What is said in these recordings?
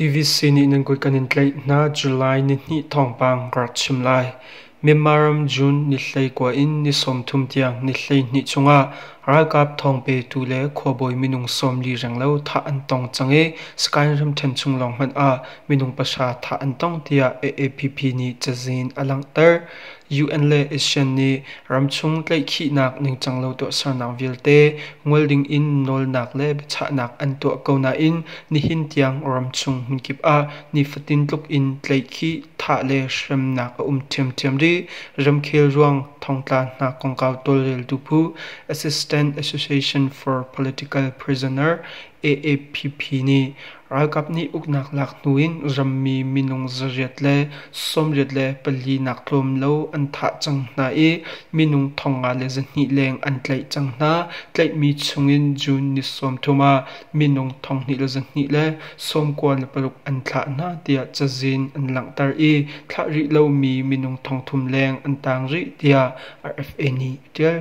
TVC nih nan kut kan in tlaih hna. July nihnih thawngpang ka rak chim lai. Myanmar ram June ni 19 in ni 30 tiang ni 12 chungah ralkap thawngpetu le khuabawi minung 40 renglo thah an tong cang i Sagaing ramṭhen chung lawng hmanh ah minung pahra thah an tong tiah AAPP nih cazin a langhter. UN le ASEAN nih ramchung tlaihkhihnak ningcang lo tuahsernak vialte ngol dingin nawlnak le biachahnak an tuah ko nain nihin tiang ramchung hmunkip ah nifatin tluk in tlaihkhih, thah le hremnak a um ṭhiamṭhiam rih. Ramkhel ruang thongtla hna kongkau tawlreltu phu Assistant Association for Political Prisoner AAPP nih ralkap nih uknak lak hnu in rammi minung 894 nak tlawm lo an thah cang hna i minung 5200 leng an tlaih cang hna. Tlaihmi chungin June ni 30 ah minung 2296 an thlah hna tiah cazin an langhter i thlah rih lomi minung 3000 leng an tang rih tiah RFA nih a ṭial.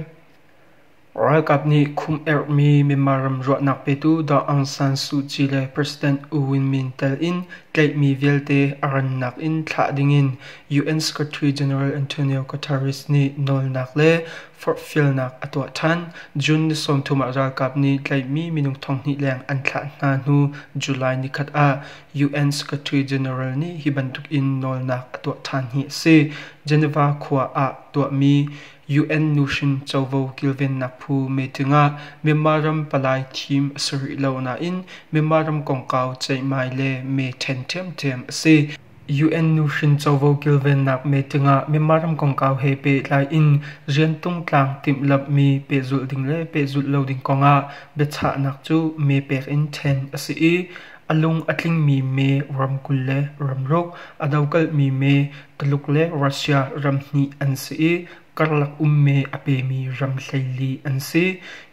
Ralkap nih khum-erhmi Myanmar ram ruahnak petu Daw Aung San Suu Kyi le President U Win Myint tel in tlaihmi vialte a rannak in thlah dingin UN Secretary General Antonio Guterres nih nawlnak le forhfialnak a tuah ṭhan. June ni 30 ah ralkap nih tlaihmi minung 2000 leng an thlah hna hnu July nikhat ah UN Secretary General nih hi bantukin nawlnak a tuah ṭhan hi a si. Geneva khua ah tuahmi UN nuhrin covo kilvennak phu meeting ah Myanmar ram palai thim a si rih lo nain Myanmar ram kongkau ceihmai le mee ṭhen ṭhiamṭhiam a si. UN nuhrin covo kilvennak meeting ah Myanmar ram kongkau he pehtlai in rian tungtlang timhlamhmi pehzulh ding le pehzulh lo ding kongah biachahnak cu mee pek in ṭhen a si i a lung a tlingmi mee ramkulh le ramruk, a dokalhmi mee Tuluk le Russia ram hnih an si i karlak ummi a pemi ram 14 an si.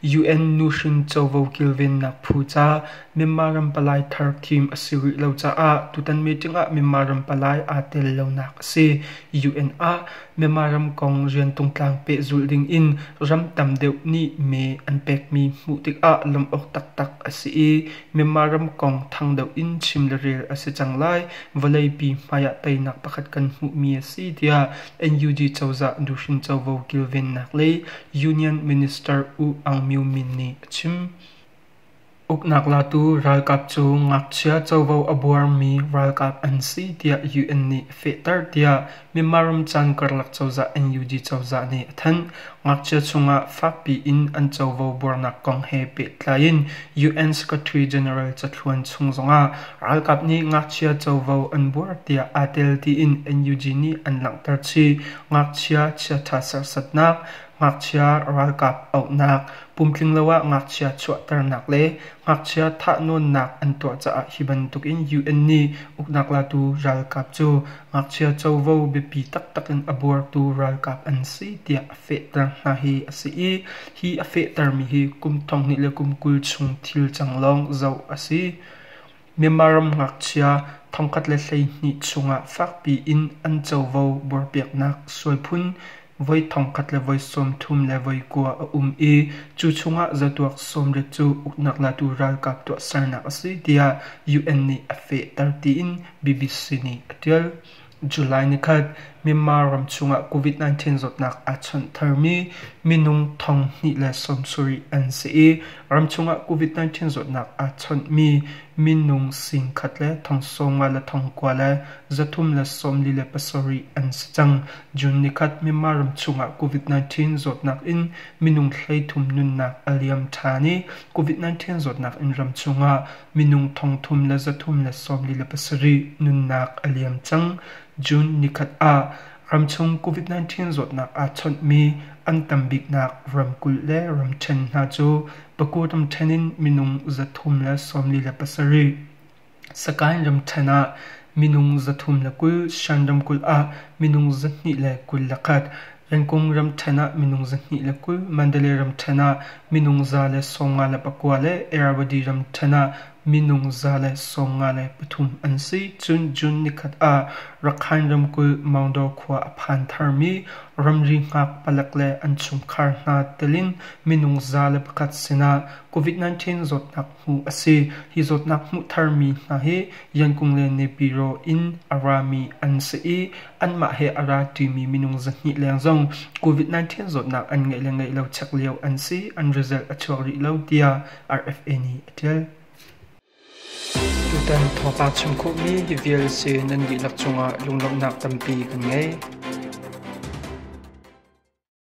UN nuhrin covo kilvennak phu ca Myanmar ram palai thar thim a si rih lo caah tutan meeting ah Myanmar ram palai aa tel lonak a si. UN ah Myanmar ram kong rian tungtlang pehzulh ding in ram tam deuh nih mee an pekmi hmuh tikah lawmh awk taktak a si i Myanmar ram kong thang deuh in chim le rel a si cang lai. Vawleipi hmaiah teinak pakhat kan hmuhmi a si tiah NUG cozah nuhrin covo kilvennak lei Union Minister U Aung Myo Min nih a chim. Uknak latu ralkap cu ngakchia covo a buarmi ralkap an si tiah UN nih a fehter tiah Myanmar ram caan karlak cozah NUG cozah nih a thanh. Ngakchia chungah fakpi in an covo buarnak kong he pehtlai in UN Secretary General cathluan chung zongah ralkap nih ngakchia covo an buar tiah aa tel tiin NUG nih an langhter chih. Ngakchia chiaṭha serhsatnak, ngakchia ralkap auhnak, pumtling lo ah ngakchia chuahternak le ngakchia thahnawnnak an tuah caah hi bantukin UN nih uknak latu ralkap cu ngakchia covo biapi taktak in a buartu ralkap an si tiah a fehter hna hi a si i hi a fehtermi hi kum 2020 chung thil cang lawng zoh a si. Myanmar ram ngakchia 1012 chungah fakpi in an covo buarpiaknak sualphun voi 1039 a um i cu chungah zatuak 80 cu uknak latu ralkap tuahsernak a si tiah UN nih a fehter tiin BBC nih a ṭial. July nikhat, Myanmar ram chungah COVID-19 zawtnak aa chawnh tharmi minung 270 an si i ramchung ah COVID-19 zawtnak aa chawnhmi minung 1,099,347 an si cang. June nikhat, Myanmar ram chungah COVID-19 zawtnak in minung 33 nunnak a liam ṭhan i COVID-19 zawtnak in ramchung ah minung 3,347 nunnak a liam cang. June nikhat ah ramchung COVID-19 zawtnak aa chawnhmi an tam biknak ramkulh le ramṭhen hna cu Paku ramṭhen in minung 347, Sagaing ramṭhen ah minung 320, Shan ramkulh ah minung 221, Rengkung ramṭhen ah minung 220, Mandalay ramṭhen ah minung 159 le Irrawaddy ramṭhen ah minung 153 an si. Cun June nikhat ah Rakhine ramkulh Maungdaw khua a phan tharmi ramri hngak palek le an chungkhar hna telin minung 101 sinah COVID-19 zawtnak hmuh a si. Hi zawtnak hmuh tharmi hna hi Yankung le Naypyidaw in a rami an si i anmah he a ra ṭimi minung 200 leng zong COVID-19 zawtnak an ngeih le ngeih lo check lio an si, an result a chuak rih lo tiah RFA nih a ṭial. Tutan thawngpang chim khawhmi hi vial si nan dihlak cungah lunglawmhnak tampi kan ngei.